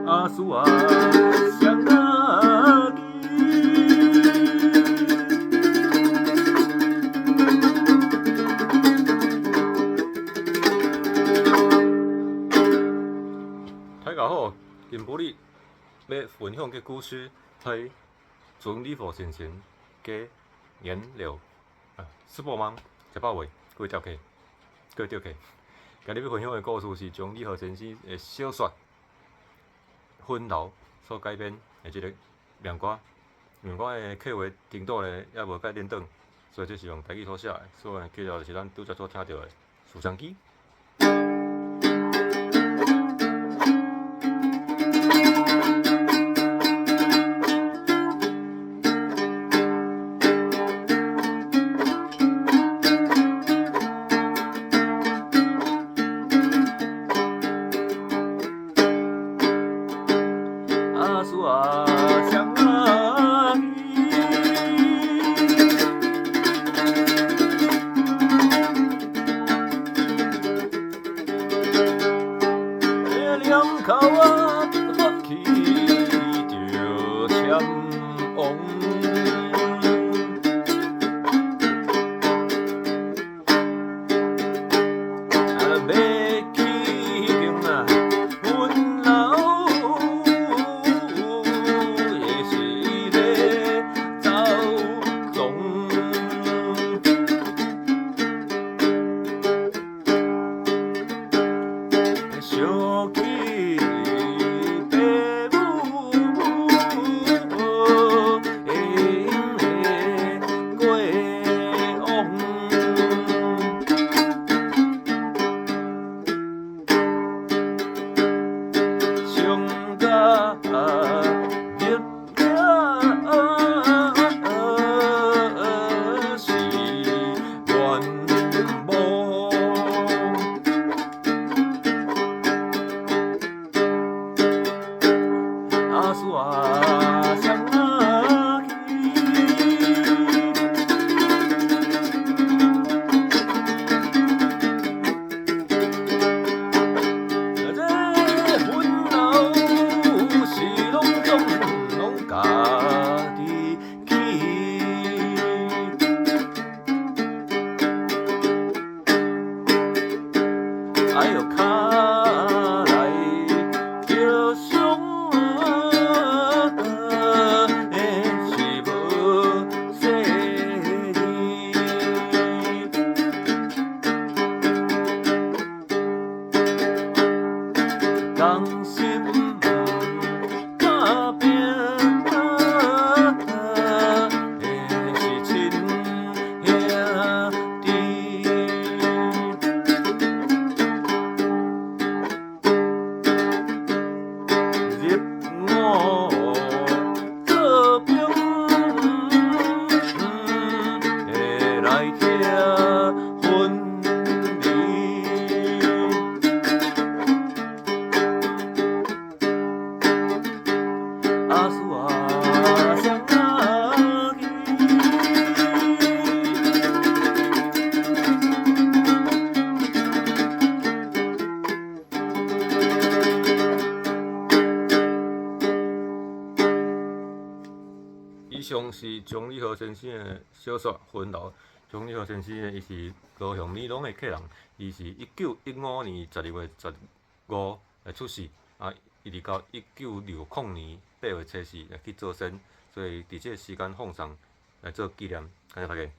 阿叔啊，雙仔去。大家好，今晡日欲分享个故事，係鍾理和先生嘅顏柳啊，吃飽嗎？食飽未？各位釣客，各位釣客，今日欲分享的故事是鍾理和先生的小說《粉樓》所改編的這个民歌。民歌的刻畫程度咧，猶無蓋輪轉，所以這是用台語所寫的，所以叫做是咱拄才所聽著的《思雙枝》。阿叔啊，雙仔去，兩口啊發起著簽王。啊，欲去間啊粉樓，也是咧走動。想起爸母的過往，傷甲入了是願望。阿叔啊，雙仔去。這粉樓是攏總攏家己起。哎喲，跤內著傷是無細膩。同心打拼，是親兄弟。入伍做兵，來拆分離。阿叔啊，雙仔去。以上是鍾理和先生的小說《粉樓》。鍾理和先生伊是高雄美濃的客人，伊是1915年12月15日出世，啊，一直到1960年8月初四來去做仙，所以佇這个時間奉上來做紀念，感謝大家。